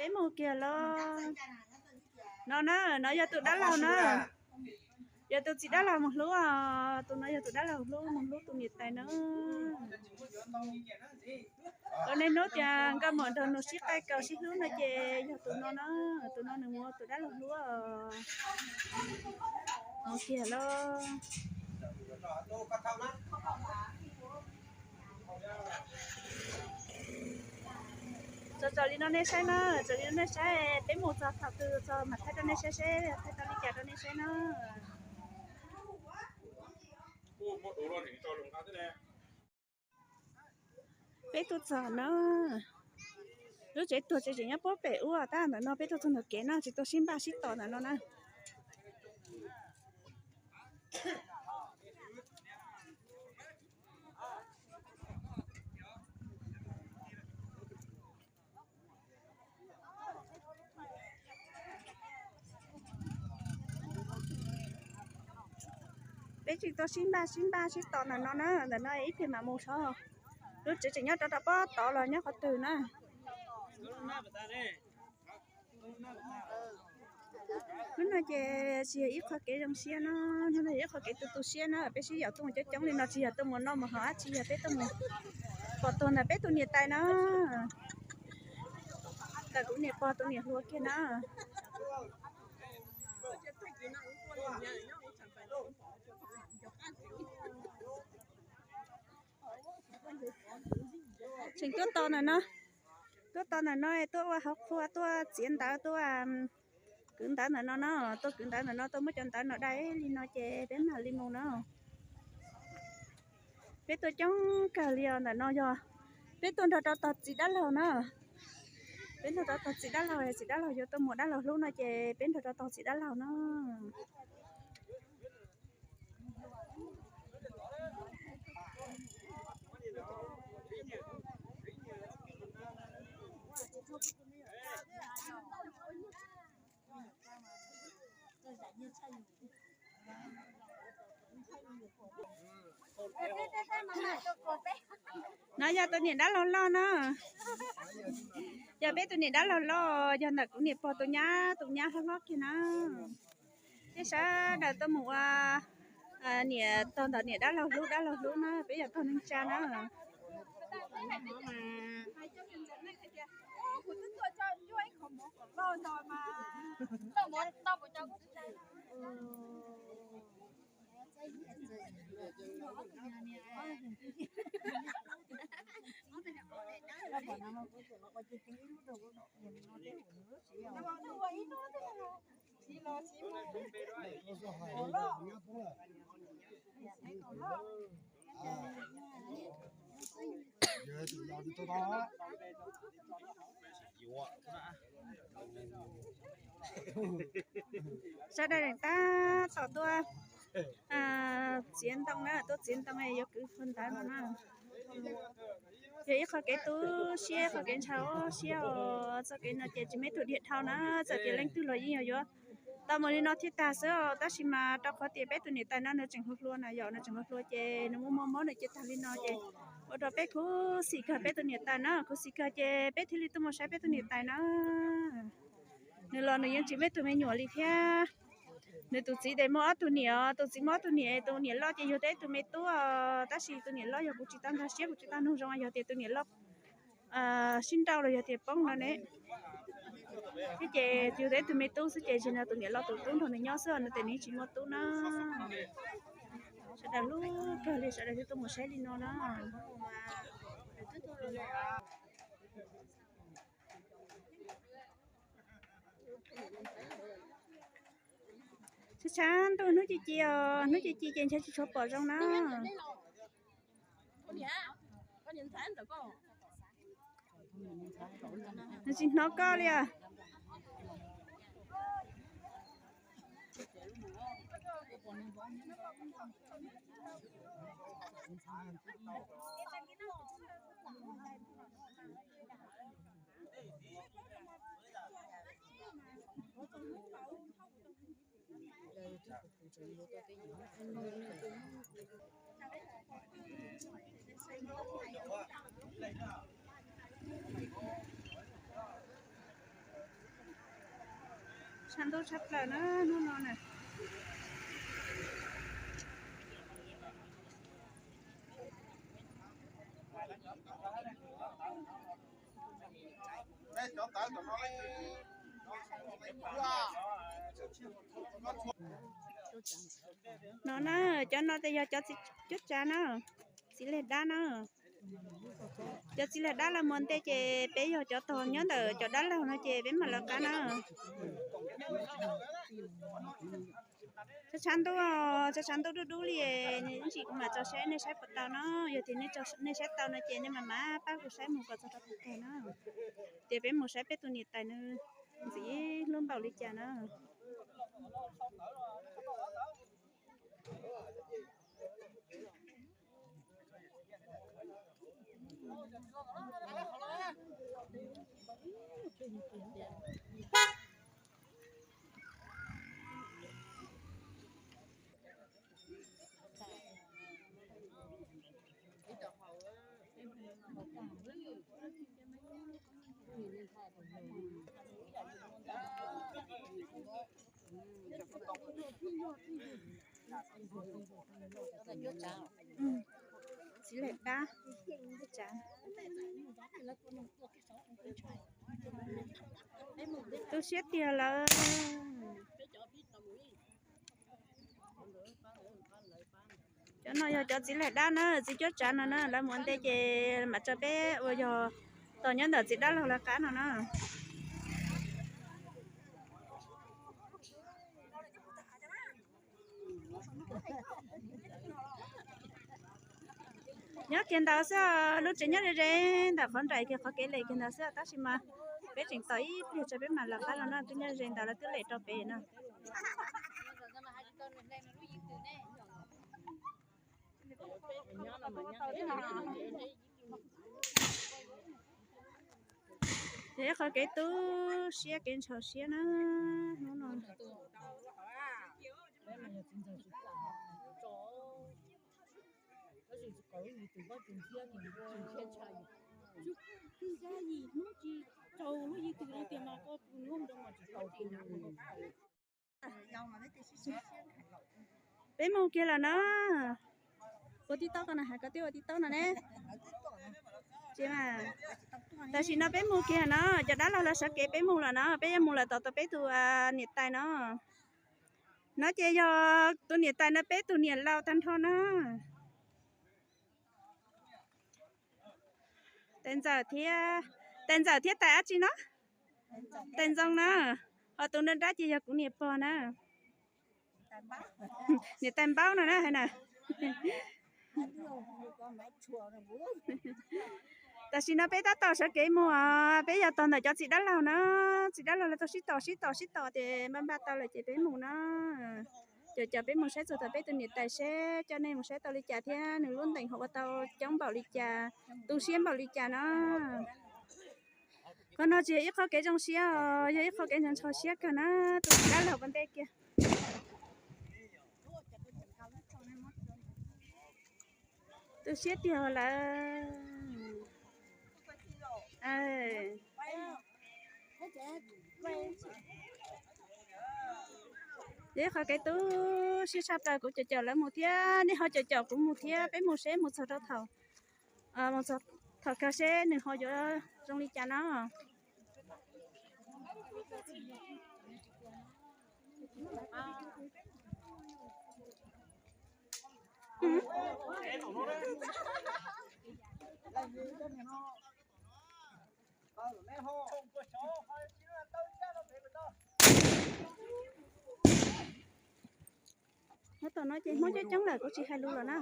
Peb mus kiag los. No na, no yog tus dab laug na. Yog tus txiv dab laug mus hlub os, tus no yog tus dab laug hlub mus hlub tus niam tais na. Ua niaj hnub tias nkauj muam nrog nws sib qaij kaus sib hlub no ces yog tus no na, tus no nws mus ua tus dab laug hlub os. Mus kiag los. Txog txog li no nej saib na, txog li no nej saib, peb mus txog thaum twg txog mam thaij rau nej saib seb thaij tau li cas rau nej saib na. Peb tuaj txog na, lub tsev tuag tseem nyob puag pem ub tab ntawm no, peb tuaj txog ntawm kev no tsis tau sib npaj sib tos ntawm no na. Peb tsis tau sib npaj sib npaj sib tos ntawm no na, ntawm no ib pliag mam mus sov. Lub tsev tseem nyob rov rau pob tod los nyob qhov twg na. Hnub no ces tsis yog ib qho kev zoo siab no, hnub no yog ib qho kev tu tu siab na, peb sib yaum tuaj mus coob coob li no tsis yog tuaj mus noj mus haus dab tsi, yog peb tuaj mus pom tuag ntawm peb tus niam tais na. Ntawm kuv niam pog tus niam hluas kiag na. Tseem tuaj tos ntawm no, tuaj tos ntawm no tuaj ua hauv qhua tuaj txiav ntawv tuaj kwv ntawv ntawm no no, tuaj kwv ntawv ntawm no tuaj muab cov ntawv no dai li no ces peb mam li mus na. Peb tuaj coob kawg li os, ntawm no yog peb tuaj nrog rau tog txiv dab laug na. Peb nrog rau tog txiv dab laug, txiv dab laug yuav tuaj mus dab laug hlub no ces peb nrog rau tog txiv dab laug na. No yog tus niam dab laug loj na. Yog peb tus niam dab laug loj, yog ntawm kuv niam pog tus nyab, tus nyab hlob hlob kiag na. Peb sawv daws tuaj mus ua niam tog ntawm niam dab laug hlub, dab laug hlub na, peb yog tog neej tsa na. Sawv daws tab tom tuaj txiav ntoo na, tuaj txiav ntoo yuav kwv hluav ntawv no na. Yog ib qho kev tu siab, qho kev ntshaw siab os. Txoj kev no ces tsis muaj ib tug dhia dhau na, txawm tias leej twg los yeej yog yuav tau mus li no thiaj tag xwb os. Tab sis mas rau qhov tias peb tus niam tais no nws tseem hluas hluas na, yog nws tseem hluas hluas ces nws muaj muaj mob nws cia tag li no ces ua rau peb khuv xim kawg peb tus niam tais na, khuv xim kawg ces peb thiaj li tuaj mus saib peb tus niam tais na. Nws los nws yeej tsis muaj ib tug me nyuam li thiab. Nws tus txiv ces muaj ob tug niam os, tus txiv muaj ob tug niam, tus niam loj ces yug tau ib tug me tub os, tab sis tus niam loj yog kuv tsis tau nkag siab, kuv tsis tau nug zoo yog tias tus niam loj sib nrauj los yog tias poob no ne. Thiab ces yug tau ib tug me tub xwb ces tsis nrog tus niam loj tus tub nrog nws nyob xwb, nws tias nws tsis muaj tub na. Sawv daws hlub kawg li, sawv daws thiaj tuaj mus saib li no na. Tshav tshav ntuj hnub ci ci os, hnub ci ci ces ntshe tsis tshua pom zoo na. Nws tsis hnov koj li os. Tshav ntuj tshaj plaws na hnub no na. No na, cov no ces yog cov txiv cuab tsav na, txiv lag dab na. Cov txiv lag dab lawv mus nte ces peb yog cov tog nyob ntawm cov dab laug no ces peb mam lawv qab na. Tshav tshav ntuj, tshav tshav ntuj dub dub li, ib ntsis kuv mam tso saib nej saib puas tau no. Yog tias nej saib tau no ces nej mam mam pab kuv saib mus kom txog rau pem kawg na. Ces peb mus saib peb tus niam tais nws ntxim hlub npaum li cas na. Txiv lag dab, tu siab tiag lawm. Cov no yog cov txiv lag dab na, txiv cuab tsav no na, lawv mus nte ces mam tso peb uas yog tog nyob ntawm txiv dab laug lawv qab no na. Nyob kiag ntawd xwb, lub tsev nyob ze ze ntawm qhov nraim kiag qhov kev lem kiag ntawd xwb, tab sis mas peb tseem tos ib pliag tso peb mam lawv qab los no, twb nyob ze ntawd lawv twb lem rau pem na. Ces qhov kev tu siab kev ntshaw siab na hnub no. Peb mus kiag lawm na. Ua tib taub ko na, hais ko twb ua tib taub no ne. Tam sim no peb mus kiag na, cov dab laug lawv sawv kev peb mus lawm na, peb yuav mus lawm tom tau peb tus niam tais no. No ces yog tus niam tais no peb tus niam laus tag nrho na. Tais ntxawm thiab, tais ntxawm thiab tais dab tsi no? Tais ntxoo na. Ho tus nrab nrab ces yog kuv niam pog na. Niam tais npaub no na hais na. Tam sim no peb tab tom sawv kev mus os, peb yog tog ntawm cov txiv dab laug na, txiv dab laug lawv tau sib tos sib tos sib tos ces npaj npaj tau lawm ces peb mus na. Cov cov peb mus saib txog tau peb tus niam tais seb coj nej mus saib tau li cas thiab nws lub ntees ho ua tau coob npaum li cas, tu siab npaum li cas na. Qhov no tsis yog ib qho kev zoo siab os, yog ib qho kev ntshaw ntshaw siab kawg na, tus dab laug puas nte kiag. Tu siab tiag lawm. Yog ib qho kev tu siab tshaj plaws, kuv caum caum lawv mus thiab, nej ho caum caum kuv mus thiab, peb mus seb mus txog rau thaum, mus txog thaum kawg seb nws ho yuav zoo li cas no. Nyob tom no ces Hmoob coob coob lawm kuv tsis hais lus lawm na.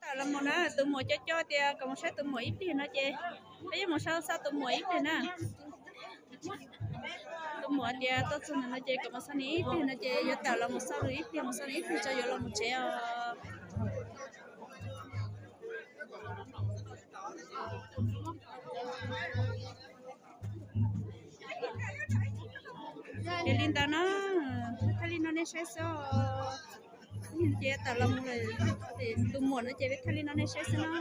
Tawm los mus na, tus muam cov cov tias kom mus saib tus muam ib pliag no ces peb yuav mus saib xab tus muam ib pliag na. Tus muam tias tuaj txog ntawm no ces kom mus xab nws ib pliag no ces yuav tawm los mus xab nws ib pliag, mus xab nws ib pliag tso yuav los mus tsev os. Ces li ntawd na, peb thaij li no nej saib xwb os. Ces tawm los mus lawm, tus muam no ces peb thaij li no nej saib xwb na.